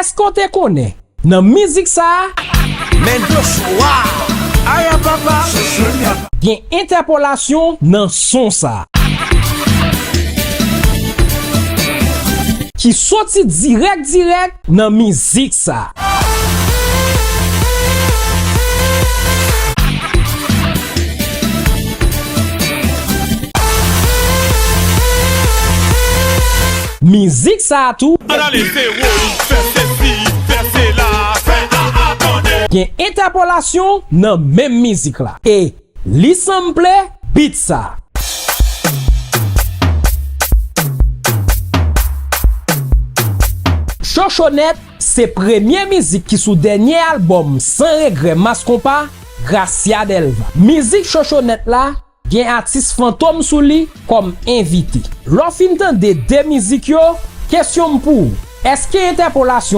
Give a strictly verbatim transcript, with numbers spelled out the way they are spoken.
Èske w te konnen, nan mizik sa a, Men doswa. Aya papa. Gen entèpolasyon nan son sa a, ki soti dirèk dirèk nan mizik sa a. Mizik sa a tou, Analize woy, fè sesi, fè sela, fè a a tande. Gen entèpolasyon nan menm mizik la. E li sanble beat sa. Chochonèt se premye mizik ki sou dènye albòm San Regrè Mass Konpa, Gracia Delva. Mizik Chochonèt la gen atis Fantom sou li kòm envite. Lè w fin tande de mizik yo, kesyon m pou ou, èske entèpolasyon